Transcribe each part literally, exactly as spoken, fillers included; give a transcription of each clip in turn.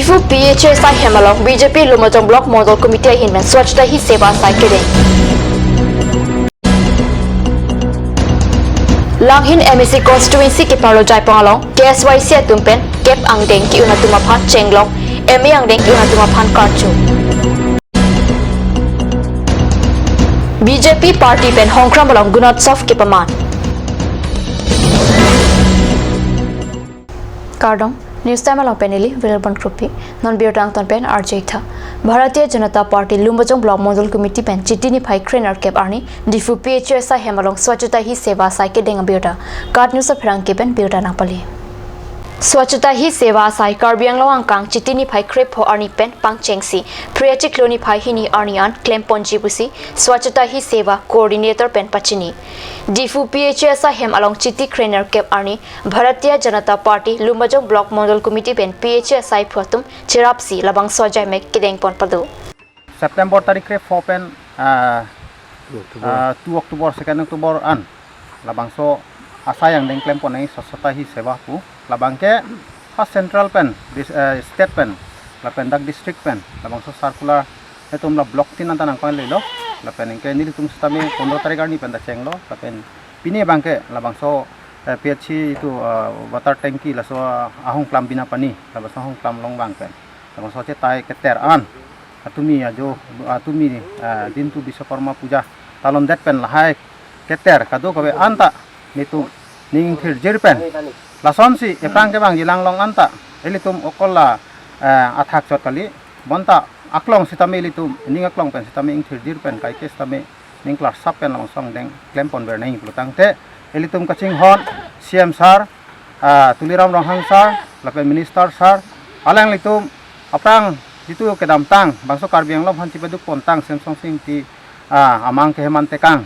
Diphu P H S I hem along B J P Lumbajong Block Mondol Committee ahin pen Swachhata Hi Seva asai kedeng. Langhin M A C constituency keparlo Jaipong along K S Y C atum pen kep angdeng ke-un atum aphan chenglok, M A angdeng ke-un atum aphan karcho. B J P party pen Hongkram along Gunotsav kepaman. Kardom, News Time along pen neli Wilbon Krupi, non birta angton pen arjai tha. Bharatiya Janata Party Lumbajong Block Mondol Committee pen Chiti niphai krenerkep arni Diphu P H S I hem along Swachhata Hi Seva asai kedeng abirta KAT News apherangke pen birta nangpale. Swachhata Hi Seva asai Karbi Anglong angkang Chiti niphai krepho arni pen pangchengsi Phre achiklo niphai hini arni an klemponji pusi Swachhata Hi Seva coordinator pen pachini. Diphu P H S I hem along Chiti krenerkep arni Bharatiya Janata Party Lumbajong Block Mondol Committee pen P H S I phu atum cherapsi labangso ajaimek kedengpon pado. September tarik krepho pen, ah, October. Ah, two October, second October an labangso asai angdeng klempon nangji Swachhata Hi Seva pu. Labangke ha central pen, dis-, eh, state pen, lapen dak district pen labangso circular itum la block tin anta nangpanglelo. Lapen anke nelitum sitame pondro tarik arni pen ta chenglo. Lapen pini abangke labangso, eh, P H C itu, eh, water tanki laso, ah, ahongklam bina pani, labangso ahongklam along abangke labangso chetai keter an, atumi ajo, atumi, eh, Dintu Biswakarma Puja talondet pen lahai keter kadokave anta nelitum ning thirjir pen, lasonsi ephrang kevangji langlong anta ilitum okolla, eh, athak chot kali, bonta aklong sitame ilitum ning aklong pen sitame ingthirjir pen kaike sitame ning klarsap pen labangso angdeng klemponver nangji pulo tangte, ilitum kachinghon C M sir, ah, Tuliram Ronghang sir, lapen minister sir, alanglitum aphrang jitu kedamtang bangso Karbi Anglong aphan chipaduk pontang Semsonsing Ingti, ah, amang keheman tekang,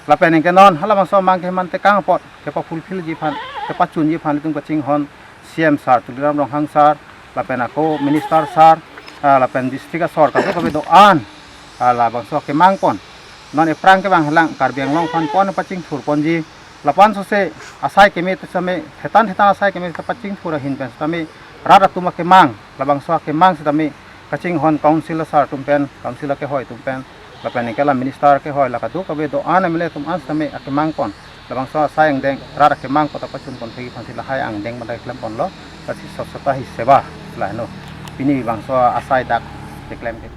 lapen anke non halabangso amang keheman tekang apot kepafulfillji aphan, kepachunji aphan ilitum kachinghon C M sir Tuliram Ronghang sir, lapen ako minister sir, ah, lapen district asor kadokave do-an, ah, labangso akemangpon, non ephrang kevang helang Karbi Anglong aphan pon pachingthurponji, lapen sose asai keme sitame, thetan thetan asai keme sita pachingthur ahin pen sitame rat atum akemang, labangso akemang sitame kachinghon council asar atum pen, council akehoi atum pen, lapen anke la minister akehoi, la kadokave do-an M L A atum an sitame akemangpon, labangso asai angdeng rat akemang kota pachunpon thekji aphansi lahai angdeng bandai klemponlo, lasi Swachhata Hi Seva laheno pini bangso asai dak keklem ke.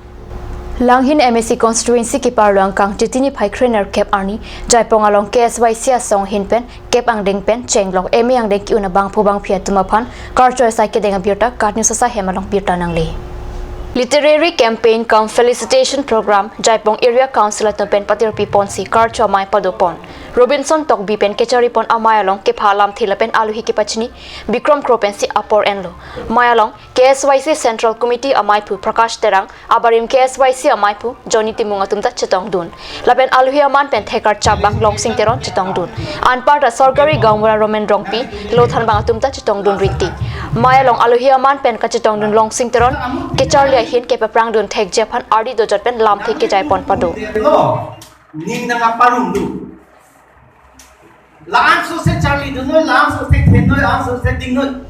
Langhin M A C constituency keparlo angkang Chiti niphai krenerkep arni Jaipong along K S Y C asong ahin pen kep angdeng pen chenglok, M A angdeng ke-un abangphu bangphi atum aphan karcho asai kedeng abirta KAT News asai hem along birta nangle. Literary campaign cum felicitation program Jaipong Area Council atum pen patirpiponsi karcho amei padopon. Robinson Tokbi pen kecharipon amei along kepha alamthe lapen alohi kepachini Bikram Kro pensi apor enlo. Mei along K S Y C Central Committee ameiphu Prakash Terang, abarim K S Y C ameiphu Johnny Timung atum ta chetongdun. Lapen alohi aman pen thekar chap abang Longsing Teron chetongdun. Anparta Sorkari Gaonbura Romen Rongpi, Lothan abang atum ta chetongdun riti. Mei along alohi aman pen kachetongdun Longsing Teron kecharli ahin kepaphrangdun thekji aphan ardi dojot pen lamthe kejaipon pado. Ning nang aparum do. Langsung se charlidun noi, langsung se then noi, langsung se ding noi.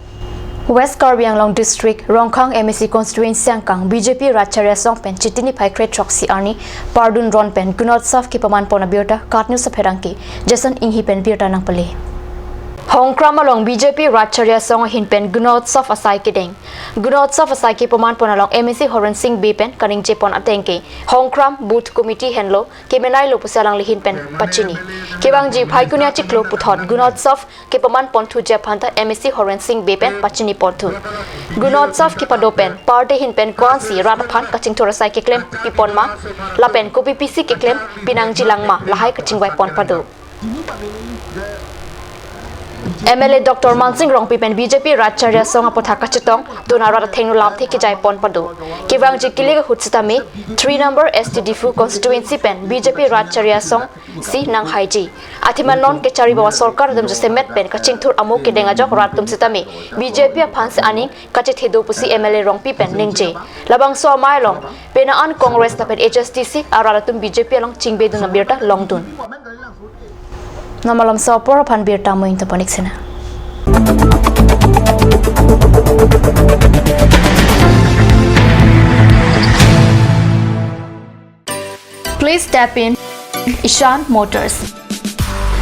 West Karbi Anglong District, Rongkhang M A C constituency angkang B J P rat chari asong pen Chiti niphai krethrok si arni pardun ron pen Gunotsav kepamanpon abirta KAT News apherangke Jason Inghi pen birta nangpale. Hongkram along B J P rat chari asong ahin pen Gunotsav asai kedeng. Gunotsav asai kepamanpon along M A C Horen Sing Bey pen kaningjepon ateng ke Hongkram Booth Committee henlo kemenailo pusi alangli ahin pen pachini. Kevangji Phaikuni achiklo puthot Gunotsav kepamanponthuji aphan ta M A C Horen Sing Bey pen pachiniponthu. Gunotsav kepado pen party ahin pen ko-ansi rat aphan kachingthur asai keklem pipon ma lapen kopi pisi keklem pinangjilang ma lahai kachingvaipon pado. M L A Doctor Mansing Rongpi pen B J P rat chari asong aputhak kachetongdun arat athengno lamthe kejaipon pado. Kevangji kilik ahut sitame three number S T Diphu constituency pen B J P rat chari asong si nanghaiji. Athema non kechari bawa sorkar atum jasemet pen kachingthur amo kedeng ajok rat atum sitame B J P aphansi aning kachethedo pusi M L A Rongpi pen ningje. Labangso amei along pena an Congress lapen H S D C arat atum B J P along chingbedun abirta longdun. Non malomso apor aphan birta mo ingtapon ik sena. Please step in Ishan Motors,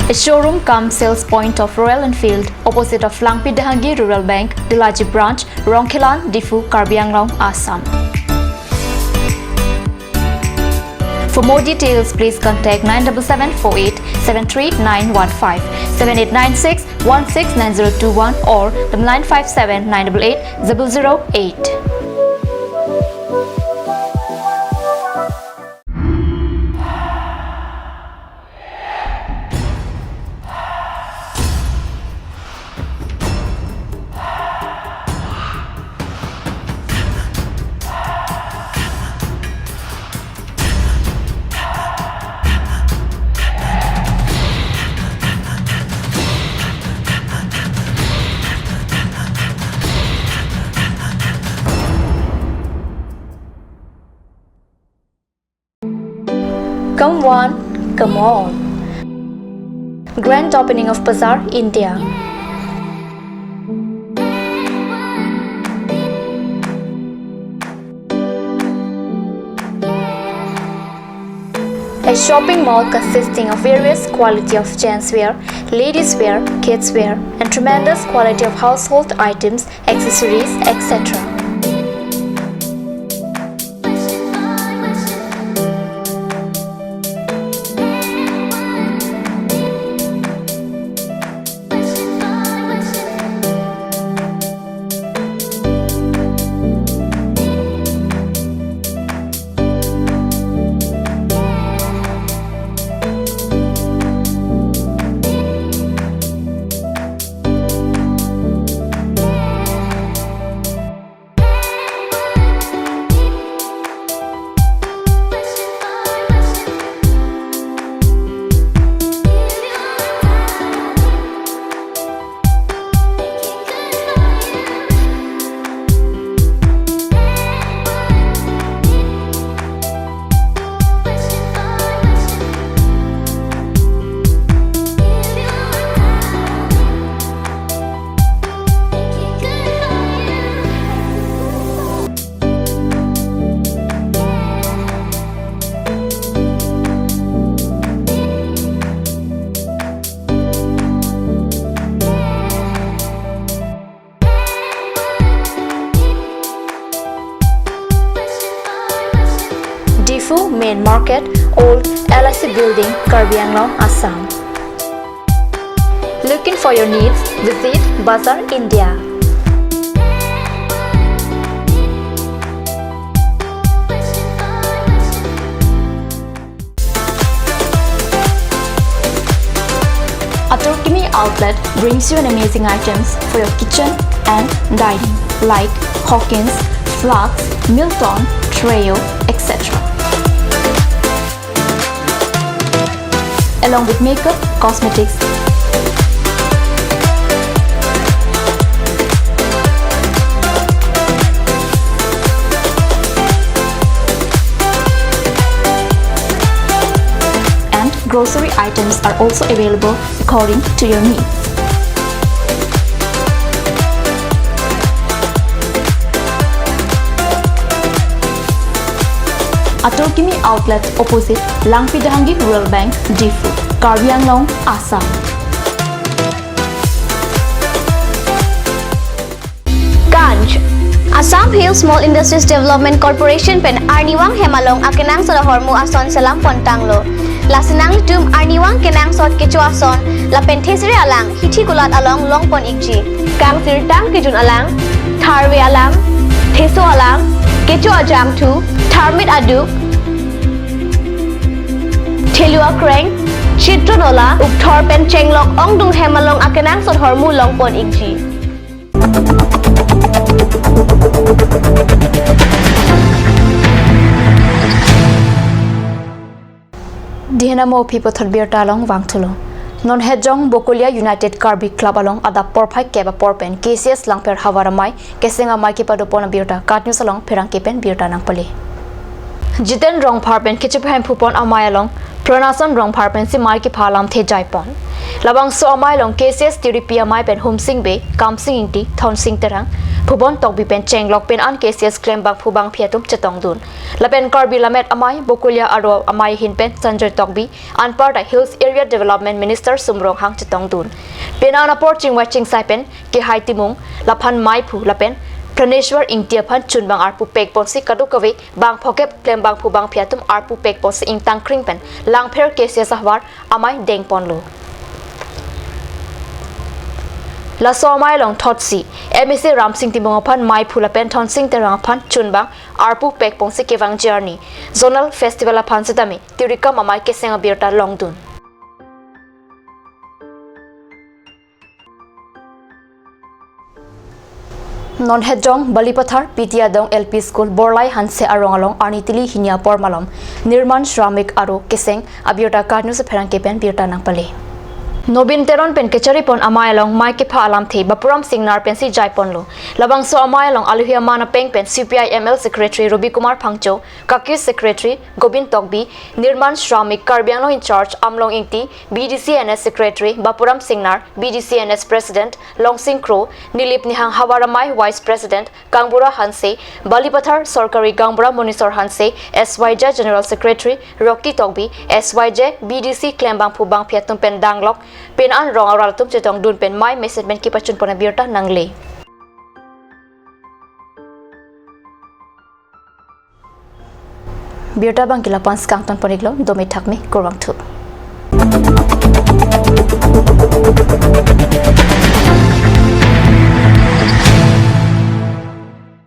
a showroom cum sales point of Royal Enfield, opposite of Langpi Dehangi Rural Bank, Delaji Branch, Rongkhelan, Diphu, Karbi Anglong, Assam. For more details, please contact nine double seven four eight seven three nine one five, seven eight nine six one six nine zero two one or the nine five seven nine double eight double zero eight. Come one, come all. Grand opening of Bazaar, India. A shopping mall consisting of various quality of gents wear, ladies wear, kids wear, and tremendous quality of household items, accessories, et cetera. Diphu Main Market, Old L I C Building, Karbi Anglong, Assam. Looking for your needs? Visit Bazaar India. Atur Kimi Outlet brings you an amazing items for your kitchen and dining, like Hawkins, Flax, Milton, Treo, et cetera. Along with makeup, cosmetics, and grocery items are also available according to your needs. Atur Kimi Outlet, opposite Langpi Dehangi Rural Bank, Diphu, Karbi Anglong, Assam. Ganj. Assam Hill Small Industries Development Corporation pen arnivang hem along akenangsot ahormu ason selam pon tanglo. Lasi nanglitum arnivang kenangsot kecho ason lapen thesere alang hithi kulat along long pon ikji. Kangsirtang kejun alang, tharve alang, theso alang, kecho ajangthu, tharmit aduk, thelu akreng, chitron ola, ukthor pen chenglok ongdung hem along akenangsot ahormu long pon ikji. Dihena mo phi puthot birta along vangthulo. Non Hejong Bokolia United Karbi Club along adap porphai kep apor pen K C S Langpher Havar Amei Keseng Amei kepado pon abirta KAT News along pherangke pen birta nangpale. Jiten Rongphar pen kechiphe hemphu pon amei along Pronason Rongphar pensi mei kepha alamthe jai pon. Labangso amei along K C S tiripi amei pen Humsing Bey, Kamsing Ingti, Thonsing Terang, Phubon Tokbi pen chenglok pen an K C S klembangphu bangphi atum chetongdun. Lapen Karbi Lammet Amei, Bokolia Aro Amei ahin pen Sanjoy Tokbi, anparta Hills Area Development Minister Sum Ronghang chetongdun. Pen an apor chingvai chingsai pen Kehai Timung, laphan meiphu lapen Praneshwar Ingti aphan chunbang arpu pekponsi kadokave bang phokep klembangphu bangphi atum arpu pekponsi ingtangkring pen Langpher K C S ahavar amei dengponlo. Laso amei along thotsi M A C Ramsing Timung aphan meiphu lapen Thonsing Terang aphan chunbang arpu pekponsi kevangji arni Zonal Festival aphan sitame tirikam amei keseng abirta longdun. Non Hejong Balipathar P T Adong L P School Borlai Hanse arong along arni tili hini apor malom Nirman Shramik aro keseng abirta Karnu Sepherang kepen birta nangpale. Nobin Teron pen kecharipon amei along mei kepha alamthe Bapuram Singnar pensi jaiponlo. Labangso amei along aluhi aman apeng pen C P I M L Secretary Robi Kumar Phangcho, Kaki Secretary Gobin Tokbi, Nirman Shramik Karbi Anglong in charge Amlong Ingti, B D C N S Secretary Bapuram Singnar, B D C N S President Longsing Kro, Nilip Nihang Havar Amei Vice President Kangbura Hanse, Balipathar Sorkari Gaonbura Monisor Hanse, S Y J General Secretary Rokti Tokbi, S Y J B D C klembangphu bangphi atum pen danglok pen an rong arat atum chetongdun pen mei mesen pen kepachunpon abirta nangle. Birta abangke la-an pen skangtonpon-iklo, dome thakme, kurvangthu.